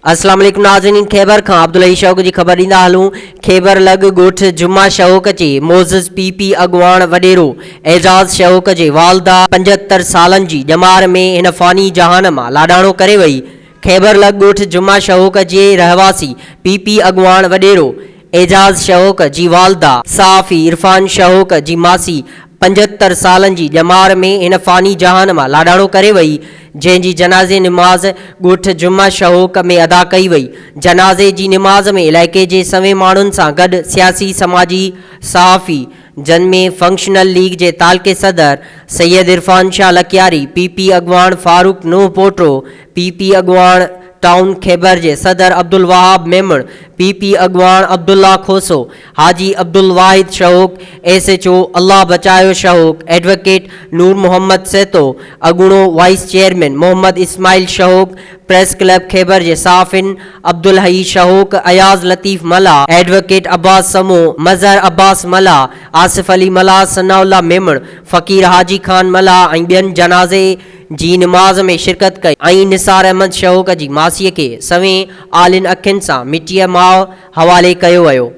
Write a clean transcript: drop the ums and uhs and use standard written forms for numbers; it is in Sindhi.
اسلام عليڪم ناظرين خيبر کان عبدالحئي شوق جي خبر ڏيندا هلون خيبر لڳ ڳوٺ جمعه شوق جي معزز پي پي اڳواڻ وڏيرو اعجاز شوق جي والده 75 سالن جي ڄمار ۾ هن فاني جهان مان لاڏاڻو ڪري وئي خيبر لڳ ڳوٺ جمعه شوق جي رهواسي پي پي اڳواڻ وڏيرو اعجاز شهوڪ جي والده صحافي عرفان شهوڪ جي ماسي 75 سالن جي ڄمار ۾ هن فاني جهان مان لاڏاڻو ڪري وئي، جنهن جي جنازي نماز ڳوٺ جمعه شهوڪ ۾ ادا ڪئي وئي. جنازي جي نماز ۾ علائقي جي سوين ماڻهن سان گڏ سياسي سماجي صحافي جن ۾ فنڪشنل ليگ جي تعلقي صدر سيد عرفان شاهه لڪياري، پي پي اڳواڻ فاروق نوح پوٽو، پي پي اڳواڻ ٽائون خيبر جي صدر عبدالوهاب ميمڻ، پي پي اڳواڻ Abdullah Khoso, Haji Abdulwahid Shahok, S H O Allah Bachayo Shahok, advocate Noor Muhammad Sahito, اڳوڻو vice chairman Muhammad Ismail Shahok, press club Khyber جي صحافين عبدالحئي شهوڪ، اياز لطيف ملاح، ايڊووڪيٽ عباس سمون، مظهر عباس ملاح، آصف علي ملاح، ثناء الله ميمڻ، فقير حاجي خان ملاح ۽ ٻين جنازي جي نماز ۾ شرڪت ڪئي ۽ نثار احمد شهوڪ جي ماسيء کي سوين آلين اکين سان مٽيء ماء حوالي ڪيو ويو.